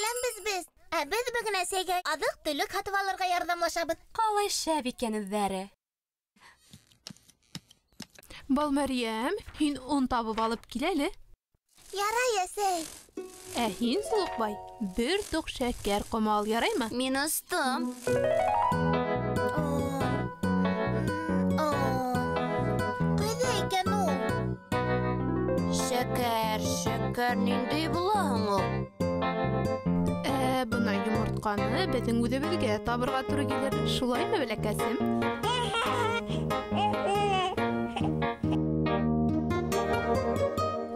Сәләм, без-без. Ә беҙ бөгөн әсәйгә аҙыҡ-түлек һатып алырға ярҙамлашабыҙ. Ҡалай шәп икән үҙҙәре. Балмәрйәм, һин он табып алып кил әле. Ярай, әсәй. Ә һин, Сулыҡбай, бер тоҡ шәкәр ҡомо ал, яраймы? Мин остом. Ҡайҙа икән ул? Шәкәр, шәкәр ниндәй була һуң ул? Ә бына йомортҡаны беҙҙең үҙебеҙгә табырға тура килер. Шулаймы, бәләкәсем?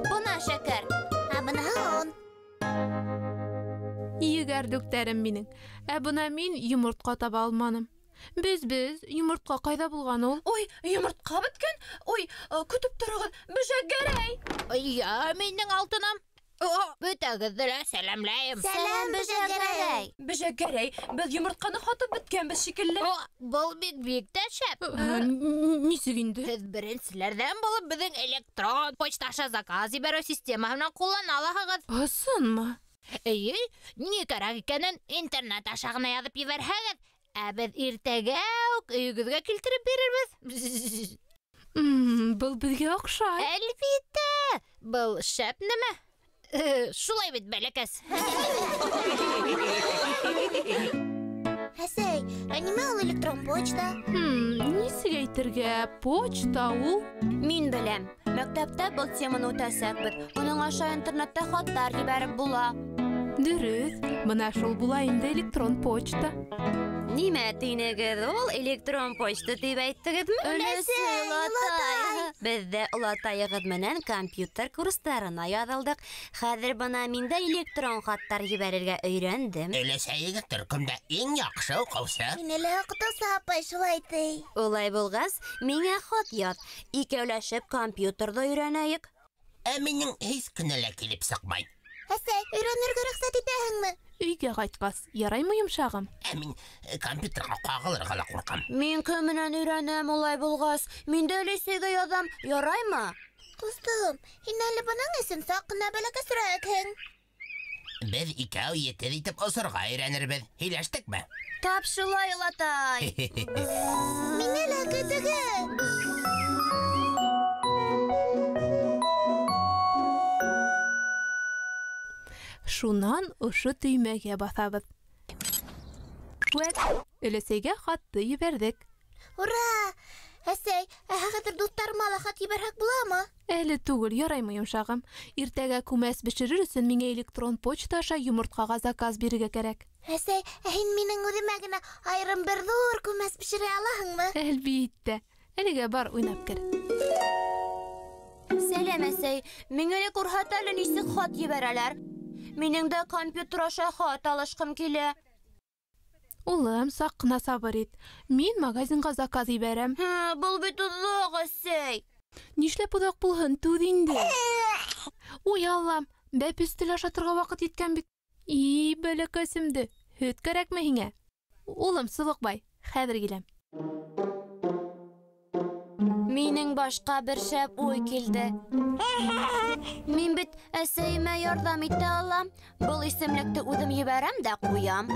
Бына шәкәр. Ә быныһы он. Егәрдүктәрем минең. Ә бына мин йомортҡа таба алманым. Без-без, йомортҡа ҡайҙа булған ул? Ой, йомортҡа бөткән. Ой, көтөп тороғоҙ, Бөжәк-Гәрәй. Я, минең алтыным. Бөтәгеҙҙе лә сәләмләйем. Сәләм, Бөжәк-Гәрәй. Бөжәк-Гәрәй, беҙ йомортҡаны һатып бөткәнбеҙ шикелле. Был бик бик тә шәп. Нисек инде? Һеҙ беренселәрҙән булып беҙҙең электрон почта аша заказ ебәреү системаһы менән ҡуллана алаһығыҙ. Ысынмы? Эйе, ни кәрәк икәнен интернет аша ғына яҙып ебәрһәгеҙ, ә беҙ иртәгә үк өйөгөҙгә килтереп бирербеҙ. Был беҙгә оҡшай. Әлбиттә, был шәп нәмә. Шулай бит, бәләкәс. Әсәй, ә нимә ул электрон почта? Нисек әйтергә? Почта ул? Мин беләм. Мәктәптә был теманы үтәсәкбеҙ. Уның аша интернетта хаттар ебәреп була. Дөрөҫ, бына шул була инде электрон почта. Нимә тинегеҙ ул? Электрон почта тип әйттегеҙме? Өләсәй, олатай. Беҙ ҙә олатайығыҙ менән компьютер курстарына яҙылдыҡ. Хәҙер бына мин дә электрон хаттар ебәрергә өйрәндем. Өләсәйегеҙ төркөмдә иң яҡшы уҡыусы. Мине лә уҡытыусы апай шулай ти. Улай булғас, миңә хат яҙ. Икәүләшеп компьютерҙы өйрәнәйек. Ә минең һис кенә лә килеп сыҡмай. Әсәй, өйрәнергә рөхсәт итәһеңме? Өйгә ҡайтҡас, яраймы, йомшағым? Ә мин компьютерға ҡағылырға ла ҡурҡам. Мин кем менән өйрәнәм улай булғас? Мин дә өләсәйгә яҙам, яраймы? Ҡустым, һин әле бының өсөн саҡ ҡына бәләкәсерәкһең. Беҙ икәү етеҙ итеп осорға өйрәнербеҙ. Һөйләштекме? Тап шулай, олатай. Мине лә көтөгөҙ. Шунан ошо төймәгә баҫабыҙ. Вәт, өләсәйгә хатты ебәрҙек. Ура! Әсәй, ә хәҙер дуҫтарыма ла хат ебәрһәк буламы? Әле түгел, яраймы, йомшағым. Иртәгә күмәс бешерер өсөн миңә электрон почта аша йомортҡаға заказ бирергә кәрәк. Әсәй, ә һин минең үҙемә генә айырым бер ҙур күмәс бешерә алаһыңмы? Әлбиттә. Әлегә бар, уйнап кер. Сәләм, әсәй. Миңә лә күрһәт әле нисек хат ебәрәләр. Минең дә компьютер аша хат алышҡым килә. Улым, саҡ ҡына сабыр ит. Мин магазинға заказ ебәрәм. Һы, был бит оҙаҡ, әсәй. Нишләп оҙаҡ булһын, түҙ инде. Уй, Аллам, бәпесте лә ашатырға ваҡыт еткән бит. И, бәләкәсемде, һөт кәрәкме һиңә? Улым, Сылыҡбай, хәҙер киләм. Минең башҡа бер шәп уй килде. Мин бит әсәйемә ярҙам итә алам. Был исемлекте үҙем ебәрәм дә ҡуям.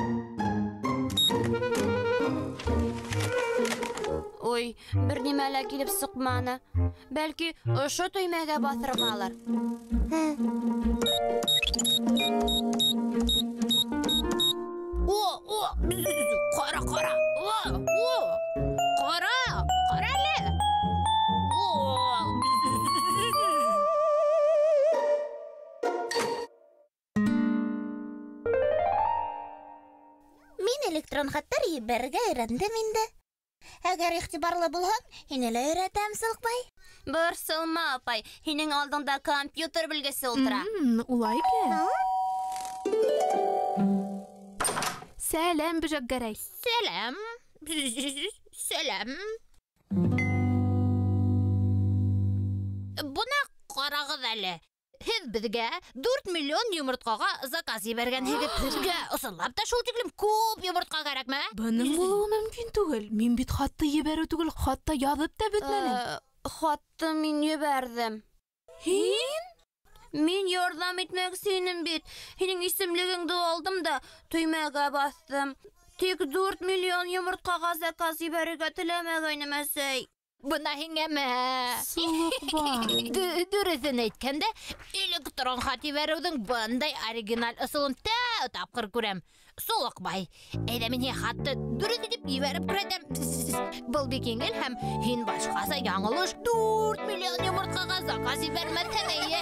Ой, бер нимә лә килеп сыҡманы. Бәлки, ошо төймәгә баҫырғалыр. О, о, ҡара, ҡара. О, о, ҡара, ҡара әле. О. Мин электрон хаттар ебәрергә өйрәндем инде. Әгәр иғтибарлы булһаң, һине лә өйрәтәм, Сылыҡбай. Борсолма, апай, һинең алдыңда компьютер белгесе ултыра. Улай икән. Сәләм, Бөжәк-Гәрәй. Сәләм. Сәләм. Бына ҡарағыҙ әле. Һеҙ беҙгә 4 миллион йомортҡаға заказ ебәргәнһегеҙ. Һеҙгә ысынлап та шул тиклем күп йомортҡа кәрәкме? Бының булыуы мөмкин түгел. Мин бит хатты ебәреү түгел, хатта яҙып та бөтмәнем. Хатты мин ебәрҙем. Һин? Мин ярҙам итмәксе инем бит. Һинең исемлегеңде алдым да төймәгә баҫтым. Тик 4 миллион йомортҡаға заказ ебәрергә теләмәгәйнем, әсәй. Бына һиңә мә. Солоҡбай. Дөрөҫөн әйткәндә, электрон хат ебәреүҙең бындай оригиналь ысулын тәү тапҡыр күрәм. Солоҡбай, әйҙә мин һиңә хатты дөрөҫ итеп ебәреп күрһәтәм. Был бик еңел һәм һин башҡаса яңылыш 4 миллион йомортҡаға заказ ебәрмәҫһең, эйе.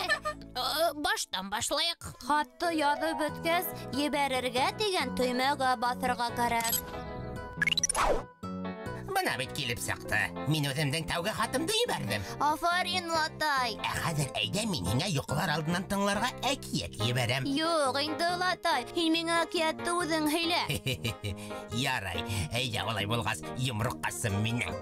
Баштан башлайыҡ. Хатты яҙып бөткәс, ебәрергә тигән төймәгә баҫырға кәрәк. Бына бит килеп сыҡты. Мин үҙемдең тәүге хатымды ебәрҙем. Афарин, Латай. Ә хәҙер әйҙә мин һиңә йоҡлар алдынан тыңларға әкиәт ебәрәм. Юҡ инде, Латай, һин миңә әкиәтте үҙең һөйлә. Ярай, әйҙә улай булғас, йомроҡҡасым минең.